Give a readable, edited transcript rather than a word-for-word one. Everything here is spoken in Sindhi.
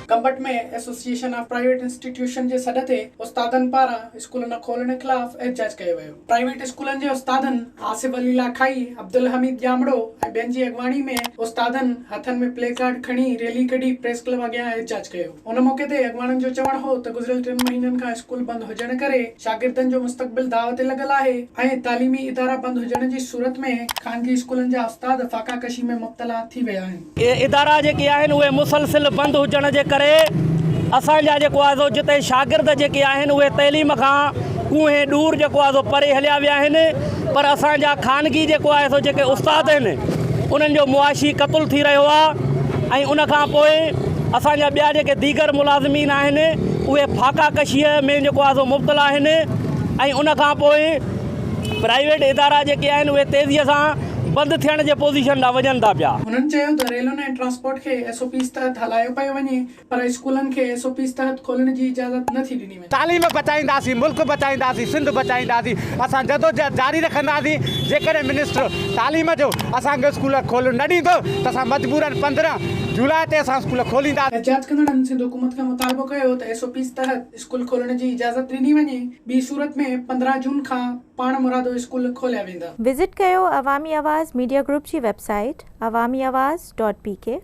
Gambat ۾ association of private institution جي سڏ تي استادن پاران اسڪول نه کولڻ خلاف احتجاج ڪيو ويو. پرائيويٽ اسڪولن جي استادن آصف علي لاکائي، عبدالحميد ڄامڙو ۽ ٻين جي اڳواڻي ۾ استادن هٿن ۾ پلي ڪارڊ کڻي ريلي ڪڍي پريس ڪلب اڳيان احتجاج ڪيو. ان موقعي تي اڳواڻن جو چوڻ هو ته گذريل ٽن مهينن کان اسڪول بند هجڻ ڪري شاگردن جو مستقبل داء تي لڳل آهي ۽ تعليمي ادارا بند هجڻ جي صورت ۾ خانگي اسڪولن جا استاد فاقا ڪشي ۾ مبتلا ٿي ويا آهن. اهي ادارا جيڪي آهن اهي مسلسل بند هجڻ جي ڪري اسان جا جيڪو آهي سو جتي شاگرد جيڪي آهن اهي تعليم کان ڪوهين ڏور جيڪو آهي سو پري هليا ويا آهن پر اسان جا خانگي جيڪو آهي سو جيڪي استاد آهن انهن جو معاشي قتل ٿي رهيو آهي ۽ ان کان پوء اسان جا ٻيا جيڪي ديگر ملازمين آهن اهي فاقا ڪشيء ۾ جيڪو آهي سو مبتلا آهن ۽ ان کان پوء پرائيويٽ ادارا جيڪي آهن اهي تيزيء سان بند ٿيڻ جي پوزيشن ڏانهن وڃن ٿا پيا. هنن چيو ته ريلن ۽ ٽرانسپورٽ کي ايس او پيز تحت هلايو پيو وڃي پر اسڪولن کي ايس او پيز تحت کولڻ جي اجازت نه ٿي ڏني وڃي. تعليم بچائينداسين، ملڪ بچائينداسين، سنڌ بچائينداسين، اسان جدوجهد جاري رکنداسين، جيڪڏهن منسٽر تعليم جو اسان کي اسڪول کولڻ نه ڏيندو ته اسان مجبورن 15 جولاء تي اسان اسڪول کولينداسين. احتجاج ڪندڙن سنڌ حڪومت کان مطالبو ڪيو ته ايس او پيز تحت اسڪول کولڻ جي اجازت ڏني وڃي، ٻي صورت ۾ 15 جون کان پاڻمرادو اسڪول کوليا ويندا. وزٽ ڪيو عوامي آواز ميڊيا گروپ جي web site Awami Awaz dot P K.